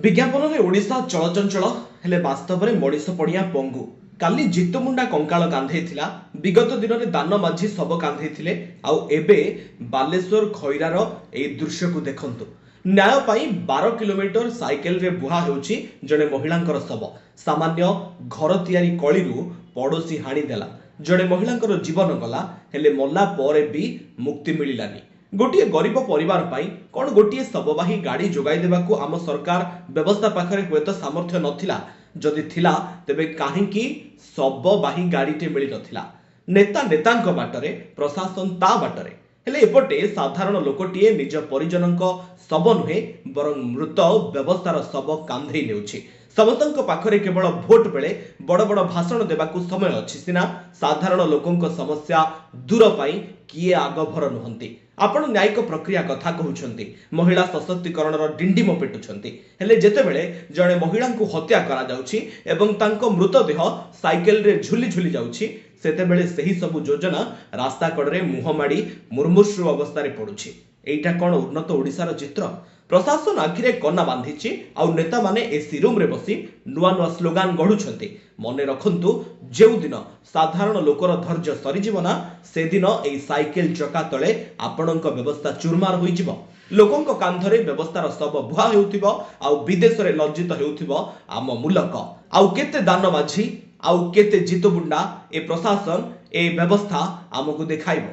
ବିଜ୍ଞାପନରେ ଓଡ଼ିଶା ଚଳଚଞ୍ଚଳ, ହେଲେ ବାସ୍ତବରେ ମଣିଷ ପଣିଆ ପଙ୍ଗୁ। କାଲି ଜିତୁମୁଣ୍ଡା କଙ୍କାଳ କାନ୍ଧେଇଥିଲା, ବିଗତ ଦିନରେ ଦାନ ମାଝୀ ଶବ କାନ୍ଧେଇଥିଲେ, ଆଉ ଏବେ ବାଲେଶ୍ୱର ଖଇରାର ଏଇ ଦୃଶ୍ୟକୁ ଦେଖନ୍ତୁ। ନ୍ୟାୟ ପାଇଁ 12 କିଲୋମିଟର ସାଇକେଲରେ ବୁହା ହେଉଛି ଜଣେ ମହିଳାଙ୍କର ଶବ। ସାମାନ୍ୟ ଘର ତିଆରି କଳିରୁ ପଡ଼ୋଶୀ ହାଣିଦେଲା, ଜଣେ ମହିଳାଙ୍କର ଜୀବନ ଗଲା। ହେଲେ ମଲା ପରେ ବି ମୁକ୍ତି ମିଳିଲାନି। ଗୋଟିଏ ଗରିବ ପରିବାର ପାଇଁ କ'ଣ ଗୋଟିଏ ଶବବାହୀ ଗାଡ଼ି ଯୋଗାଇ ଦେବାକୁ ଆମ ସରକାର ବ୍ୟବସ୍ଥା ପାଖରେ ହୁଏତ ସାମର୍ଥ୍ୟ ନଥିଲା? ଯଦି ଥିଲା, ତେବେ କାହିଁକି ଶବବାହୀ ଗାଡ଼ିଟେ ମିଳିନଥିଲା? ନେତା ନେତାଙ୍କ ବାଟରେ, ପ୍ରଶାସନ ତା ବାଟରେ, ହେଲେ ଏପଟେ ସାଧାରଣ ଲୋକଟିଏ ନିଜ ପରିଜନଙ୍କ ଶବ ନୁହେଁ, ବରଂ ମୃତ ବ୍ୟବସ୍ଥାର ଶବ କାନ୍ଧେଇ ନେଉଛି। ସମସ୍ତଙ୍କ ପାଖରେ କେବଳ ଭୋଟ ବେଳେ ବଡ଼ ବଡ଼ ଭାଷଣ ଦେବାକୁ ସମୟ ଅଛି ସିନା, ସାଧାରଣ ଲୋକଙ୍କ ସମସ୍ୟା ଦୂର ପାଇଁ କିଏ ଆଗଭର ନୁହନ୍ତି। ଆପଣ ନ୍ୟାୟିକ ପ୍ରକ୍ରିୟା କଥା କହୁଛନ୍ତି, ମହିଳା ସଶକ୍ତିକରଣର ଡିଣ୍ଡିମ ପିଟୁଛନ୍ତି, ହେଲେ ଯେତେବେଳେ ଜଣେ ମହିଳାଙ୍କୁ ହତ୍ୟା କରାଯାଉଛି ଏବଂ ତାଙ୍କ ମୃତଦେହ ସାଇକେଲରେ ଝୁଲି ଝୁଲି ଯାଉଛି, ସେତେବେଳେ ସେହି ସବୁ ଯୋଜନା ରାସ୍ତା କଡ଼ରେ ମୁହଁ ମାଡ଼ି ମୁମୂର୍ଷୁ ଅବସ୍ଥାରେ ପଡୁଛି। ଏଇଟା କ'ଣ ଉନ୍ନତ ଓଡ଼ିଶାର ଚିତ୍ର? ପ୍ରଶାସନ ଆଖିରେ କନା ବାନ୍ଧିଛି, ଆଉ ନେତାମାନେ ଏସି ରୁମ୍ରେ ବସି ନୂଆ ନୂଆ ସ୍ଲୋଗାନ ଗଢୁଛନ୍ତି। ମନେ ରଖନ୍ତୁ, ଯେଉଁଦିନ ସାଧାରଣ ଲୋକର ଧୈର୍ଯ୍ୟ ସରିଯିବ ନା, ସେଦିନ ଏଇ ସାଇକେଲ ଚକା ତଳେ ଆପଣଙ୍କ ବ୍ୟବସ୍ଥା ଚୁରମାର ହୋଇଯିବ। ଲୋକଙ୍କ କାନ୍ଧରେ ବ୍ୟବସ୍ଥାର ଶବ ବୁହା ହେଉଥିବ, ଆଉ ବିଦେଶରେ ଲଜ୍ଜିତ ହେଉଥିବ ଆମ ମୁଲକ। ଆଉ କେତେ ଦାନ ମାଝୀ, ଆଉ କେତେ ଜିତୁମୁଣ୍ଡା ଏ ପ୍ରଶାସନ, ଏ ବ୍ୟବସ୍ଥା ଆମକୁ ଦେଖାଇବ?